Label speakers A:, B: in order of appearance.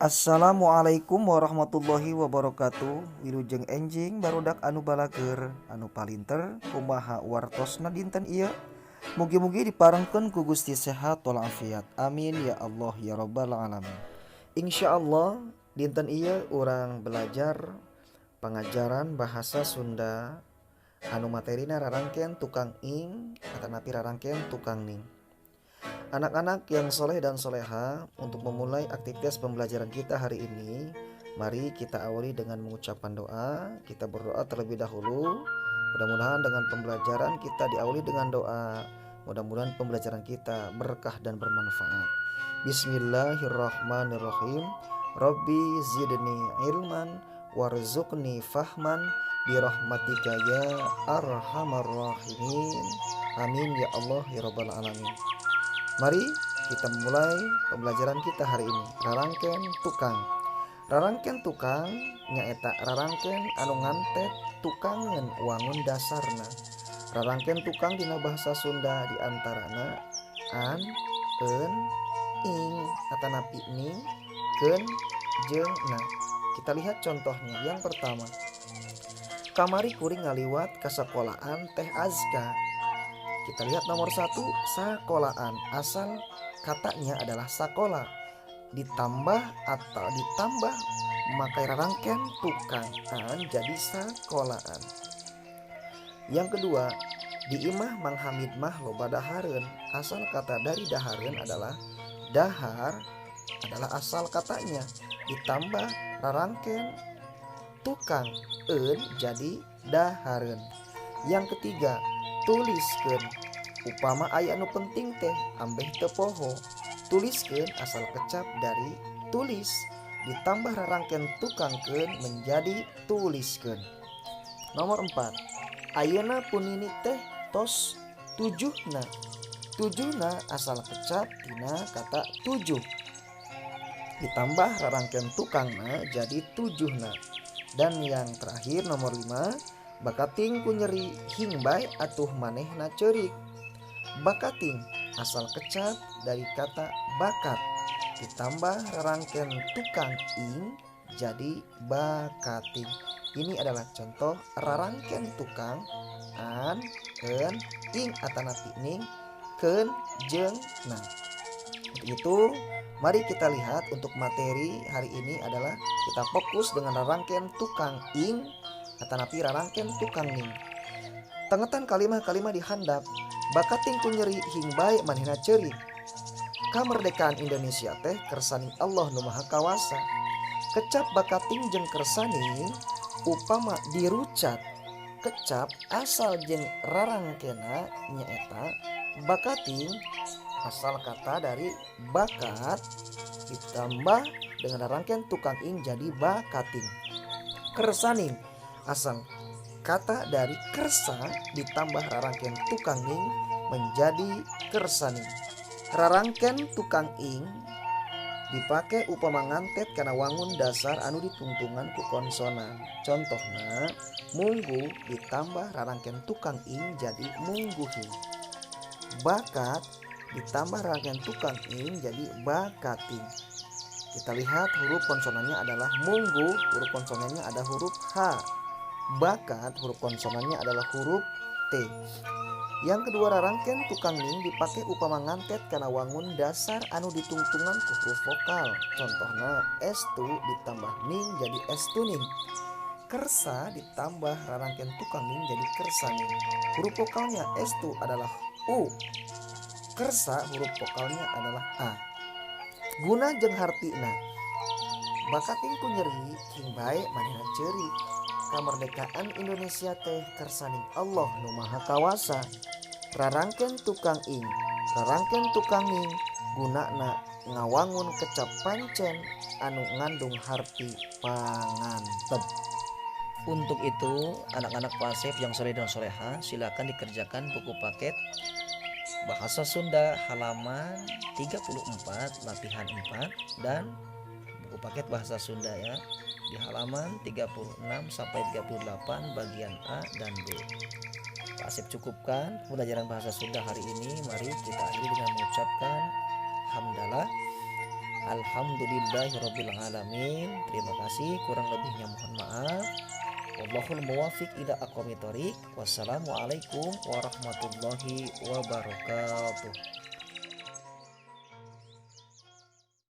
A: Assalamualaikum warahmatullahi wabarakatuh. Wilujeng enjing barudak anu balageur, anu palinter. Kumaha wartosna dinten ieu? Mugi-mugi diparengkeun ku Gusti sehat walafiat. Amin ya Allah ya rabbal alamin. Insyaallah dinten ieu urang belajar pengajaran bahasa Sunda anu materina rarangken tukang ing atanapi rarangken tukang ning. Anak-anak yang soleh dan soleha, untuk memulai aktivitas pembelajaran kita hari ini, mari kita awali dengan mengucapkan doa. Kita berdoa terlebih dahulu. Mudah-mudahan dengan pembelajaran kita diawali dengan doa. Mudah-mudahan pembelajaran kita berkah dan bermanfaat. Bismillahirrahmanirrahim. Rabbi zidni ilman warzuqni fahman birahmatika ya arhamar rahimin. Amin ya Allah ya rabbal alamin. Mari kita memulai pembelajaran kita hari ini. Rarangken tukang. Rarangken tukang nyaeta rarangken anu ngantet tukangan wangun dasarna. Rarangken tukang dina bahasa Sunda diantarana an, eun, ing, atanapi ning, keun, jeung na. Kita lihat contohnya. Yang pertama, kamari kuring ngaliwat ka sakolaan Teh Azka. Kita lihat nomor 1, sakolaan. Asal katanya adalah sakola. Ditambah atau ditambah makai rarangken tukang an jadi sakolaan. Yang kedua, di imah Mang Hamid mah loba dahareun. Asal kata dari dahareun adalah dahar adalah asal katanya. Ditambah rarangken tukang eun jadi dahareun. Yang ketiga, tuliskeun. Upama aya nu penting teh ambeh teu poho. Tuliskeun asal kecap dari tulis ditambah rarangken tukangkeun menjadi tuliskeun. Nomor 4, ayeuna pun Nini teh tos tujuhna. Tujuhna asal kecap tina kata tujuh ditambah rarangken tukangna jadi tujuhna. Dan yang terakhir, nomor 5, bakating ku nyeri hingbai atuh manehna ceurik. Bakating asal kecap dari kata bakat ditambah rarangken tukang ing jadi bakating. Ini adalah contoh rarangken tukang an, eun, ing atanapi ning, keun, jeung na. Untuk itu, mari kita lihat untuk materi hari ini adalah kita fokus dengan rarangken tukang ing atanapi rarangken tukang ning. Tengetan kalimah-kalimah di handap. Bakating ku nyeri hingbai manehna ceurik. Kamerdekaan Indonesia teh kersaning Allah nu Maha Kawasa. Kecap bakating jeung kersaning upama dirucat kecap asal jeung rarangkena nyaeta bakating asal kata dari bakat ditambah dengan rarangken tukang ing jadi bakating. Kersaning asal kata dari kersa ditambah rarangken tukang ing menjadi kersaning. Rarangken tukang ing dipakai upama ngantet kana wangun dasar anu ditungtungan ku konsonan. Contohna, mungguh ditambah rarangken tukang ing jadi mungguhing. Bakat ditambah rarangken tukang ing jadi bakating. Kita lihat huruf konsonannya adalah mungguh, huruf konsonannya ada huruf H. Bakat, huruf konsonannya adalah huruf T. Yang kedua, rarangken tukang ning dipakai upama ngantet kana wangun dasar anu ditungtungan ku huruf vokal. Contohnya, estu ditambah ning jadi estuning. Kersa ditambah rarangken tukang ning jadi kersaning. Huruf vokalnya estu adalah U. Kersa huruf vokalnya adalah A. Guna jeung hartina. Bakating ku nyeri hingbae manehna ceurik. Kamerdekaan Indonesia teh kersaning Allah nu Maha Kawasa. Rarangken tukang ing, rarangken tukang ning gunana ngawangun kecap pancen anu ngandung harti pangantep. Untuk itu, anak-anak pasif yang soleh dan soleha, silakan dikerjakan buku paket Bahasa Sunda halaman 34 latihan 4 dan buku paket Bahasa Sunda ya di halaman 36 sampai 38 bagian A dan B. Pak Asep cukupkan pembelajaran bahasa Sunda hari ini. Mari kita akhiri dengan mengucapkan hamdalah. Alhamdulillahirabbil alamin. Terima kasih, kurang lebihnya mohon maaf. Wallahul muwaffiq ila aqwamit thoriq. Wassalamualaikum warahmatullahi wabarakatuh.